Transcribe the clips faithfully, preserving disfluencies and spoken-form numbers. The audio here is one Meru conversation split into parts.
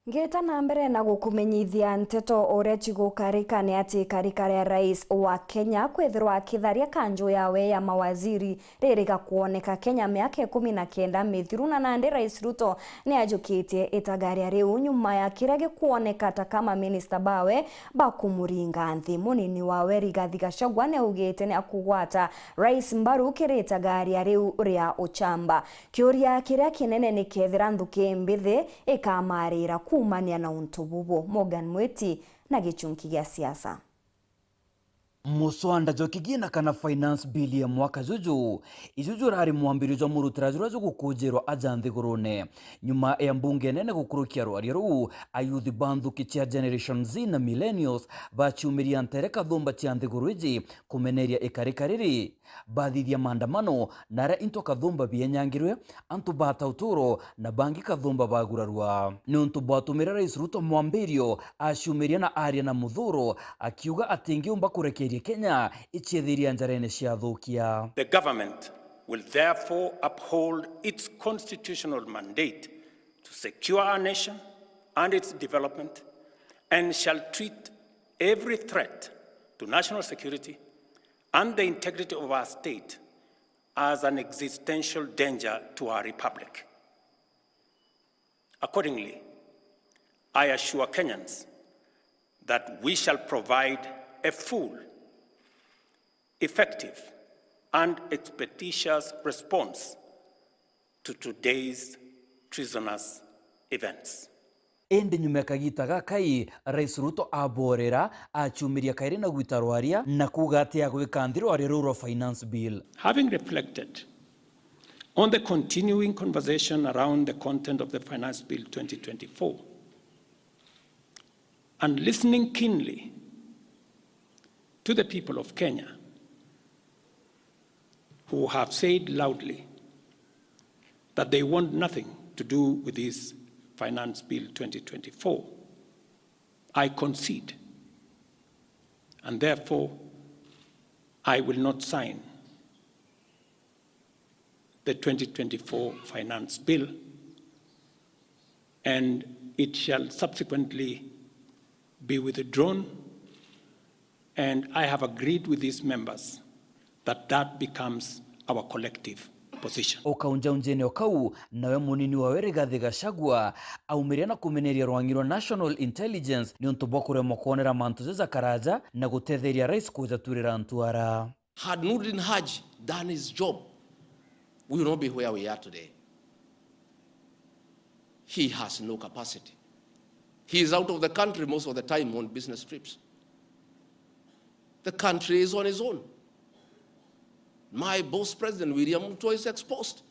Ngita na mbere na gukumenyithia nteto uria cigukarika, ni ati ikarika ria rais wa Kenya kwithirwa akitharia kanju yawe ya mawaziri ririgakwoneka Kenya miaka ikumi na kenda mithiru, na nandi Rais Ruto ni ajukitie itagaria riu nyuma ya kiria gikwoneka ta ka maminista bawe bakumuringa nthi. Munini wawe Rigathi Gachagua ni augite ni akugwata rais mbaru kiri itagaria riu ria uchamba. Kiuria kiria kinene ni kethira nthuki mbithi ikamarira kuumania na untu bubu. Morgan Mwiti na gichunki gia siasa. Muswanda jwa kigina kana finance bill ya mwaka juju, iju jurari mwambirio jwa murutira juria jugukujirwa aja nthigurune. Nyuma ya mbunge nene gukurukia rwaria ruu, ayuthi ba nthuki cia Generation Z na Millennials baciumiria ntere kathumba cia nthiguru iji kumeneria ikarika riri. Bathithia maandamano, na aria into kathumba bienyangirwe, antu bata uturo, na bangi kathumba bagurarua. Niuntu bwatumire Rais Ruto mwambirio aciumiria na aria na muthuro, akiuga atingiumba kurekeria Kenya iciethiria njarene ciathukia. The government will therefore uphold its constitutional mandate to secure our nation and its development, and shall treat every threat to national security and the integrity of our state as an existential danger to our republic. Accordingly, I assure Kenyans that we shall provide a full, effective, and expeditious response to today's treasonous events. Indi nyuma ya kagita gakai, Rais Ruto aborera, aciumiria kairi na gwita rwaria, na kuuga ati agwika nthi rwaria ruu rwa Finance Bill. Having reflected on the continuing conversation around the content of the Finance Bill twenty twenty-four, and listening keenly to the people of Kenya, who have said loudly that they want nothing to do with this Finance Bill twenty twenty-four, I concede, and therefore I will not sign the twenty twenty-four Finance Bill, and it shall subsequently be withdrawn, and I have agreed with these members that that becomes our collective position. O kaunjaunjene o kau, nawe munini wawe Rigathi Gachagua aumiria na kumeneria rwang'i rwa National Intelligence niuntu bwa kuremwa kwonera mantu jaja karaja na gutetheria rais kujaturira ntuara. Had Noordin Haji done his job, we will not be where we are today. He has no capacity. He is out of the country most of the time on business trips. The country is on his own. My boss, President William Ruto, is exposed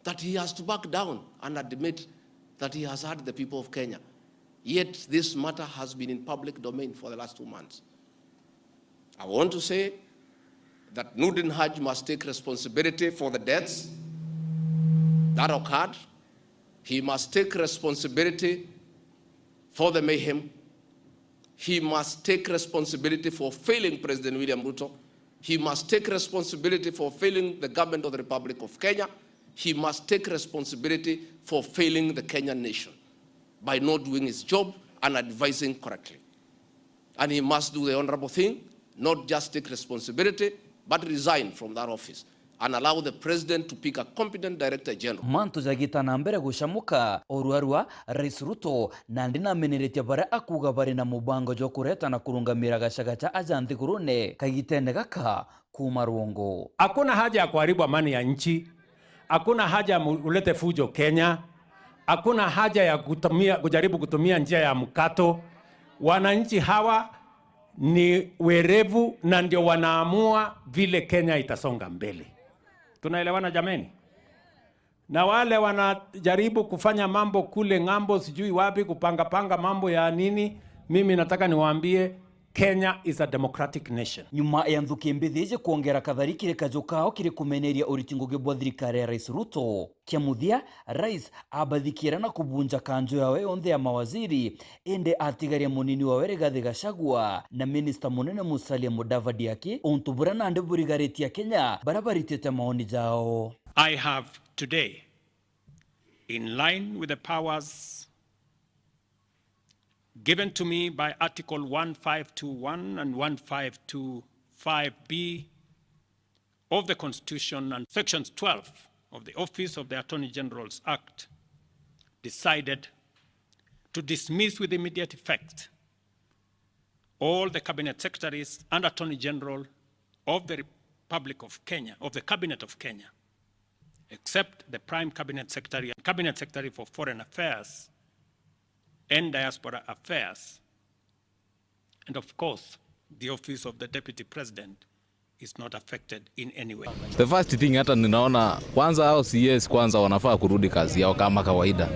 that he has to back down and admit that he has hurt the people of Kenya. Yet this matter has been in public domain for the last two months. I want to say that Noordin Haji must take responsibility for the deaths that occurred. He must take responsibility for the mayhem. He must take responsibility for failing President William Ruto. He must take responsibility for failing the government of the Republic of Kenya. He must take responsibility for failing the Kenyan nation by not doing his job and advising correctly. And he must do the honorable thing, not just take responsibility, but resign from that office and allow the president to pick a competent director general. Mantu jagita na mbere gucamuka, oruarua, Rais Ruto nandi nameneretie baria akuuga bari na mubango jwa kureta na kurungamira gacagaca aja nthigurune kagitene gaka kuuma rwongo. Hakuna haja ya kuharibu amani ya nchi. Hakuna haja ya mu-, ulete fujo Kenya. Hakuna haja ya kutumia, kujaribu kutumia njia ya mkato. Wananchi hawa ni werevu na ndio wanaamua vile Kenya itasonga mbele. Tunaelewana jameni? Na wale wanajaribu kufanya mambo kule ng'ambo, sijui wapi, kupanga panga mambo ya nini, mimi nataka niwaambie, Kenya is a democratic nation. Nyuma ya nthuki mbithi iji kwongera kathari kiri kaju kao kiri kumeneria uriti ngugi bwa thirikari ya Rais Ruto, kia muthia, Rais abathikiira na kubunja kanju yawe yonthe ya mawaziri, indi atigaria munini wawe Rigathi Gachagua na minista munene Musalia Mudavadi aki untu buria nandi burigaritie Akenya baria baritite maoni jao. I have today in line with the powers given to me by Article one five two one and one five two five B of the Constitution and Sections twelve of the Office of the Attorney General's Act, decided to dismiss with immediate effect all the cabinet secretaries and Attorney General of the Republic of Kenya, of the Cabinet of Kenya, except the Prime Cabinet Secretary and Cabinet Secretary for Foreign Affairs and Diaspora Affairs, and of course, the Office of the Deputy President is not affected in any way. The first thing, hata ninaona kwanza hao C S kwanza wanafaa kurudi kazi yao kama kawaida,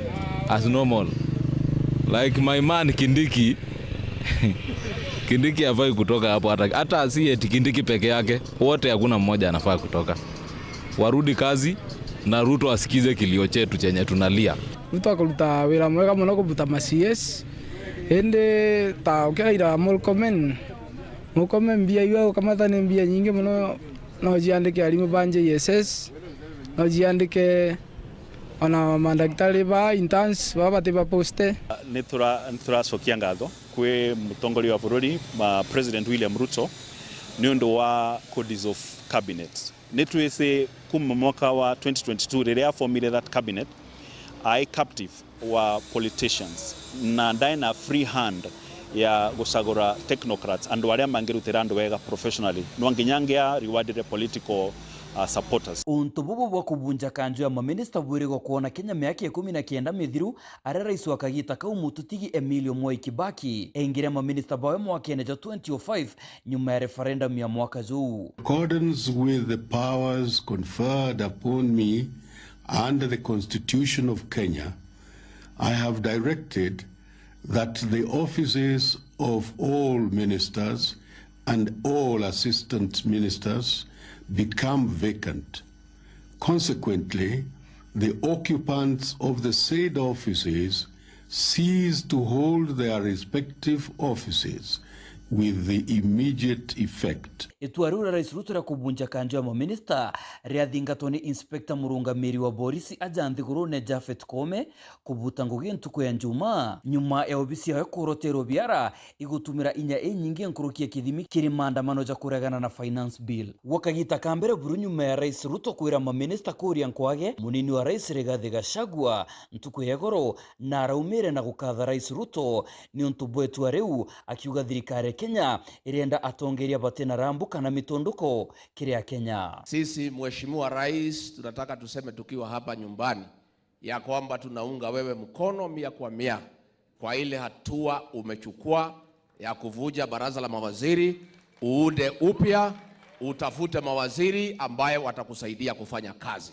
as normal. Like my man Kindiki, Kindiki hafai kutoka hapo, hata, hata si eti Kindiki peke yake, wote, hakuna mmoja anafaa kutoka. Warudi kazi na Ruto asikize kilio chetu chenye tunalia. Ruto akuruta wira mwega muno kubuta ma C S, indi ta ukiraira Murkomen, Murkomen mbia iria ukamata ni mbia nyingi muno, no ciandike arimu ba J S S, no ciandike ona mandagitari ba interns baba bati ba poste. Ni tura-, ni turacokia ngatho kwi mutongoria wa bururi, ma President William Ruto, ni undu wa ku dissolve cabinet. Ni twisi kuma mwaka wa twenty twenty-two riria aformire that cabinet, ai captive wa politicians, na ndae na free hand ya gucagura technocrats, andu aria mangirutira andu wega professionally. No nginya ngia rewardire political, uh, supporters. Untu bubu bwa kubunja kanju ya maminista bwirigwa kwona Kenya miaka ikumi na kenda mithiru, aria rais wa kagita kau mututigi Emilio Mwai Kibaki engire maminista bawe mwakene jwa twenty oh five nyuma ya referendum ya mwaka juu. Accordance with the powers conferred upon me under the Constitution of Kenya, I have directed that the offices of all ministers and all assistant ministers become vacant. Consequently, the occupants of the said offices cease to hold their respective offices with the immediate effect. Itua riu ria Rais Ruto ria kubunja kanju ya maminista riathingatwa ni Inspector murungamiri wa borisi aja nthigurune Japhet Koome kubuta ngugi ntuku ya Njumaa, nyuma ya obisi yawe kuoroterwa biara igutumira inya inyingi nkuruki ya kithimi kiri maandamano ja kuregana na finance bill. Gwa kagita ka mbere buru nyuma ya Rais Ruto kwira maminista kuria nkwage, munini wa Rais Rigathi Gachagua ntuku ya igoro na araumire na gukatha Rais Ruto niuntu bwa itua riu, akiuga thirikari ya Kenya irienda atongeria batina rambu kana mitunduko kiri Akenya. Sisi, Mheshimiwa Rais, tunataka tuseme tukiwa hapa nyumbani ya kwamba tunaunga wewe mkono mia kwa mia kwa ile hatua umechukua ya kuvunja baraza la mawaziri, uunde upya, utafute mawaziri ambaye watakusaidia kufanya kazi,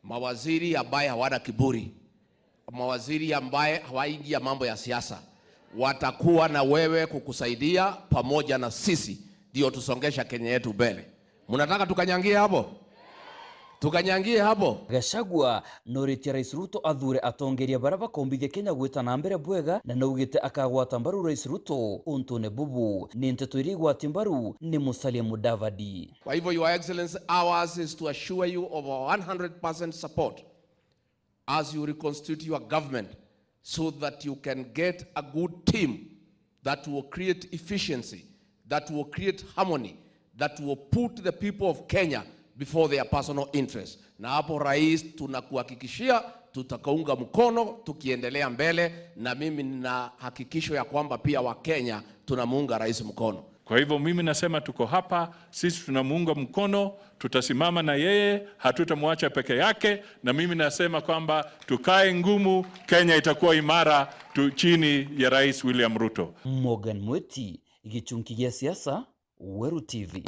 mawaziri ambaye hawana kiburi, mawaziri ambaye hawaingia mambo ya siasa, watakuwa na wewe kukusaidia pamoja na sisi, ndio tusongesha Kenya yetu mbele. Mnataka tukanyangie hapo? Tukanyangie hapo? Gachagua noritie Rais Ruto athure atongeria baria bakombithia Kenya gwita na mbere bwega, na naugite akagwata mbaru Rais Ruto untune bubu. Ni nteto iria igwati mbaru ni Musalia Mudavadi. Kwa hivyo, Your Excellency, ours is to assure you of our one hundred percent support as you reconstitute your government, so that you can get a good team that will create efficiency, that will create harmony, that will put the people of Kenya before their personal interests. Na hapo, Rais, tunakuhakikishia tutakaunga mkono tukiendelea mbele, na mimi nina hakikisho ya kwamba pia Wakenya tunamuunga Rais mkono. Kwa hivyo mimi nasema tuko hapa, sisi tunamuunga mkono, tutasimama na yeye, hatutamwacha peke yake, na mimi nasema kwamba tukae ngumu, Kenya itakuwa imara tu chini ya Rais William Ruto. Morgan Mwiti, Gichunki gia Siasa, Weru T V.